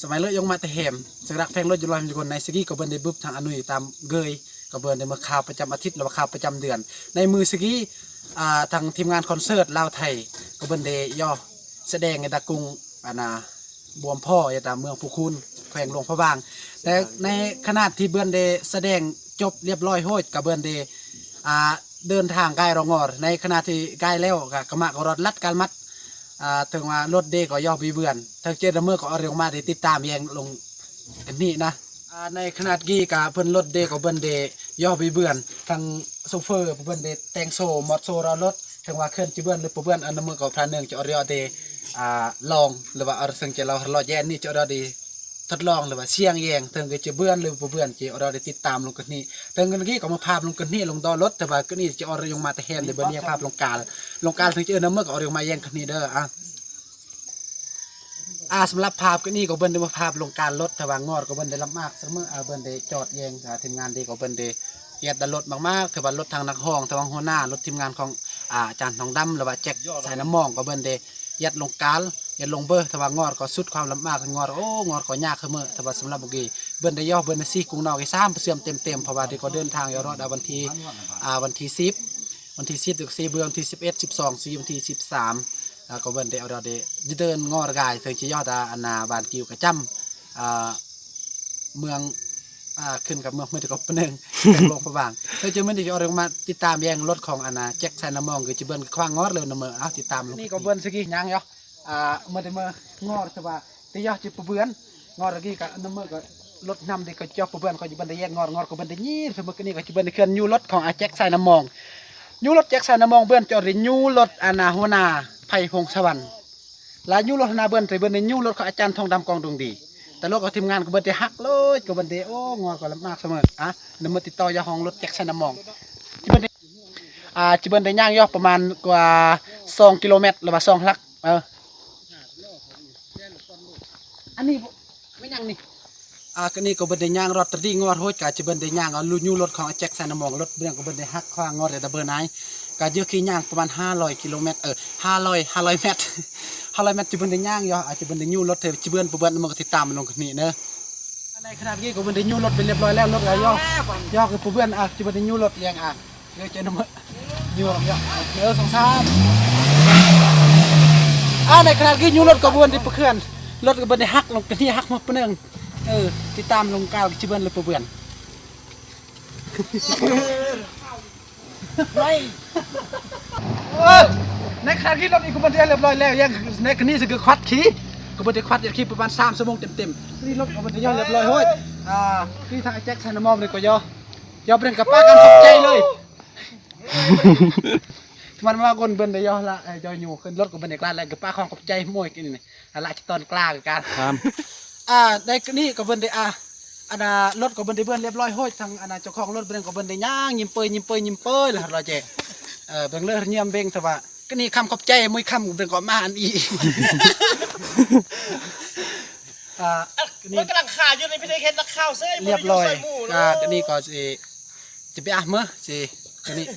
ສະໄໝເລີຍ ຢົງມາແຕ່ແຮມ ເຊິ່ງຮັກແພງລົດຢູ່ລອຍມີຄົນໃນສະກີ ກໍເບິ່ງໄດ້ບຶບທາງອານຸຍຕາມເກີຍ ກໍເບິ່ງໄດ້ເມື່ອຂ່າວປະຈຳອາທິດ ຫຼືວ່າຂ່າວປະຈຳເດືອນ ໃນມື້ສະກີ ອ່າ ທາງທີມງານຄອນເສີດລາວໄທ ກໍເບິ່ງໄດ້ຍໍສະແດງໃນຕາກຸງ ອັນນ່າ ບວມພໍ ຢູ່ຕາມເມືອງພູຄູນ ແຂວງຫຼວງພະບາງ ແລະ ໃນຂະນະທີ່ເບິ່ງໄດ້ສະແດງຈົບລຽບລ້ອຍໂຮດ ກໍເບິ່ງໄດ້ ອ່າ ເດີນທາງກາຍຣອງງໍ ໃນຂະນະທີ່ກາຍແລ້ວ ກໍກະມະກໍລອດລັດການມັດ ອ່າ ເຖິງວ່າລົດເດກໍຍໍໄປເບືອນ ທາງເຈດຳເມີກໍເອົາເລື່ອງມາໄດ້ຕິດຕາມແຍງລົງອັນນີ້ນະ ອ່າ ໃນຂະນະກີ້ກະເພິ່ນລົດເດກໍເພິ່ນເດຍໍໄປເບືອນ ທາງໂຊເຟີເພິ່ນເດແຕ່ງໂຊມອດໂຊລໍລົດ ເຖິງວ່າເຄື່ອນຈະເບືອນຫຼືບໍ່ເບືອນ ອັນນຳເມີກໍພາເນີງຈະເອົາເລື່ອງເດ ອ່າ ລອງ ຫຼືວ່າເອົາເຊິ່ງຈະລໍລໍແຍງນີ້ຈະເອົາເລື່ອງເດ ທົດລອງ ຫຼືວ່າສ່ຽງແຍງ ເຖິງກໍຈະເບືອນ ຫຼືບໍ່ເບືອນ ຈະເອົາເລື່ອງໄດ້ຕິດຕາມລົງກັນນີ້ ເຖິງກັນກີ້ກໍມາພາບລົງກັນນີ້ ລົງດອລລົດ ແຕ່ວ່າກັນນີ້ຈະເອົາເລື່ອງມາແຕ່ແຮມ ແຕ່ເບິ່ງນີ້ພາບລົງການ ລົງການເຖິງຈະເອີ້ນນຳເມືອກໍເອົາເລື່ອງມາແຍງກັນນີ້ເດີ ອ່າ ອ່າ ສຳລັບພາບກັນນີ້ກໍເບິ່ງໄດ້ມາພາບລົງການລົດ ແຕ່ວ່າງອດກໍເບິ່ງໄດ້ລຳບາກສະເໝີ ອ່າ ເບິ່ງໄດ້ຈອດແຍງ ອ່າ ທີມງານເດກໍເບິ່ງໄດ້ ເຮັດແຕ່ລົດມາກໆ ຄືວ່າລົດທາງນັກຮ້ອງ ແຕ່ວ່າຫົວໜ້າ ລົດທີມງານຂອງ ອາ ອາຈານທອງດຳ ຫຼືວ່າແຈັກ ສາຍນ້ຳມອງ ກໍເພິ່ນໄດ້ຍັດລົງການ ຍັດລົງເບີ ແຕ່ວ່າງອດກໍສຸດຄວາມລຳບາກ ງອດ ໂອ້ ງອດກໍຍາກຄືມື້ ແຕ່ວ່າສຳລັບມື້ກີ້ ເພິ່ນໄດ້ຍໍ ເພິ່ນໄດ້ຊີ້ກຸງນອກອີກສາມເປີເຊັນເຕັມໆ ເພາະວ່າເດກໍເດີນທາງຢູ່ຮອດ ອາ ວັນທີ ອາ ວັນທີສິບ ວັນທີສິບ ກໍຊີ້ເບື້ອງ ວັນທີສິບເອັດ ສິບສອງ ຊີ້ວັນທີສິບສາມ ແລ້ວກໍເພິ່ນໄດ້ເອົາ ໄດ້ເດີນງອດກາຍ ເຊິ່ງຈະຍໍຕາ ອັນນ່າ ບ້ານກິວກະຈຳ ອ່າ ເມືອງ ອ່າ ຂຶ້ນກັບເມືອງ ເມືອງຕະກອບປະເໜິງ ແຂວງຫຼວງພະບາງ ແລ້ວຈະມື້ນີ້ຈະເອົາເລື່ອງມາຕິດຕາມແຍງລົດຂອງ ອັນນ່າ ແຈັກ ສາຍນ້ຳມອງ ຄືຈະເບິ່ງຂວ້າງງອດເລີຍນະເມີ ເອົາ ຕິດຕາມລົງ ນີ້ກໍເບິ່ງສະກີຍ່າງຢູ່ ອ່າ ເມື່ອແຕ່ເມື່ອງອດ ແຕ່ວ່າແຕ່ຢາກຈະປະເບືອນ ງອດກີ້ກະນະເມີກໍລົດນຳເດກໍຈະປະເບືອນ ກໍຈະເບິ່ງໄດ້ແຍງງອດ ງອດກໍເບິ່ງໄດ້ຍືດ ສະເໝີ ກະນີ້ກໍຈະເບິ່ງໄດ້ເຄື່ອນຍູ້ລົດຂອງອາແຈັກ ສາຍນ້ຳມອງ ຍູ້ລົດແຈັກ ສາຍນ້ຳມອງ ເບິ່ງຈະໄດ້ຍູ້ລົດ ອັນນ່າ ຫົວໜ້າ ໄພ ພົງສະຫວັນ ລະຍູ້ລົດໜ້າເບິ່ນ ແຕ່ເບິ່ນນີ້ຍູ້ລົດຂອງອາຈານທອງດຳ ກອງດົງດີ ແຕ່ລົດຂອງທີມງານກໍເບິ່ນໄດ້ຫັກເລີຍ ກໍເບິ່ນໄດ້ ໂອ້ ງອດກໍລຳບາກສະເໝີ ອະ ນຳມາຕິດຕໍ່ຢາຫ້ອງລົດແຈັກໄຊນະມອງ ຈະເບິ່ນໄດ້ ອາ ຈະເບິ່ນໄດ້ຍ່າງຢູ່ປະມານກວ່າສອງກິໂລແມັດ ຫຼືວ່າສອງຫຼັກ ເອີ ອັນນີ້ແມ່ນຫຍັງນີ້? ອາ ກະນີ້ກໍເບິ່ນໄດ້ຍ່າງລອດຕະດີງອດໂຫດ ກະຈະເບິ່ນໄດ້ຍ່າງເອົາຍູ້ລົດຂອງອາແຈັກໄຊນະມອງ ລົດເບື້ອງກໍເບິ່ນໄດ້ຫັກຂວ້າງງອດແລ້ວ ແຕ່ເບິ່ນໄດ້ ກະເຍອະຂີ້ຍ່າງປະມານຫ້າຮ້ອຍກິໂລແມັດ ເອີ ຫ້າຮ້ອຍ ຫ້າຮ້ອຍແມັດ ຫ້າຮ້ອຍແມັດ ຈະເບິ່ນໄດ້ຍ່າງຢູ່ ອາ ຈະເບິ່ນໄດ້ຍູ້ລົດ ຈະເບິ່ນ ບໍ່ເບິ່ນ ມັນກໍຕິດຕາມມາລົງຄລິບນີ້ເດີ ໃນຂະນະນີ້ກໍເບິ່ນໄດ້ຍູ້ລົດໄປລຽບລ້ອຍແລ້ວ ລົດກະຍໍ ຍໍຄືປະເບືອນ ອາ ຈະເບິ່ນໄດ້ຍູ້ລົດແຍງ ອາ ເດີ ເຈີນຳເມີ ຍູ້ລົດ ເດີ ສອງ ສາມ ອາ ໃນຂະນະນີ້ຍູ້ລົດກໍເບິ່ນໄດ້ປະເຄື່ອນ ລົດກໍເບິ່ນໄດ້ຫັກລົງ ກະນີ້ຫັກມາປະເໜິງ ເອີ ຕິດຕາມລົງກາວ ຈະເບິ່ນແລ້ວປະເບືອນ ເອີ ໃນຂະນະທີ່ລົດນີ້ກໍເບິ່ງໄດ້ຮຽບຮ້ອຍແລ້ວ ຍັງໃນຂະນະນີ້ຊິຄືຄວັດຂີ່ ກໍເບິ່ງໄດ້ຄວັດຂີ່ປະມານສາມຊົ່ວໂມງເຕັມໆ ນີ້ລົດກໍເບິ່ງໄດ້ຮຽບຮ້ອຍໂຫດ ອ່າ ທີ່ທາງແຈັກໄຊນະມອງນີ້ກໍຍໍ ຍໍເພິ່ນກໍປາກກັນຂອບໃຈເລີຍ ມັນມາກົນເບິ່ງໄດ້ຍໍລະ ເອີ ຍໍຢູ່ຂຶ້ນລົດກໍເບິ່ງໄດ້ການແລ້ວ ກໍປາກຂອງຂອບໃຈໂມຍກິນນີ້ ອາ ລະຈະຕອນກລາກກັນ ອ່າ ໃນນີ້ກໍເບິ່ງໄດ້ ອາ ອັນນ່າ ລົດກໍເບິ່ງໄດ້ເບືອນຮຽບຮ້ອຍໂຫດ ທັງອັນນ່າ ເຈົ້າຂອງລົດເບິ່ງກໍເບິ່ງໄດ້ຍ່າງຍິ້ມເປີຍ ຍິ້ມເປີຍ ຍິ້ມເປີຍລະ ຮຽບຮ້ອຍແຈ ເອີ ເບິ່ງເລີຍ ຢ້ຽມເບິ່ງ ແຕ່ວ່າກະນີ້ຄຳຂອບໃຈ ມື້ຄ່ຳເບິ່ງກໍມາອັນອີກ ອາ ນີ້ ມັນກຳລັງຄາຢູ່ໃນພິທີເຮັດນັກຂ່າວເຊີຍ ຮຽບຮ້ອຍ ກະນີ້ກໍຊິ ຈະໄປອາເມີຊິ ກະນີ້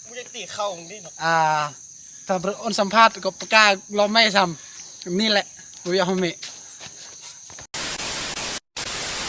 ບໍ່ຢາກຕີເຂົ້າມຶງເດເນາະ ອາ ຖ້າບໍ່ອົນສຳພາດກໍປະກາດລອມແມ່ຊ້ຳ ນີ້ແຫຼະ ບໍ່ຢາກເອົາແມ່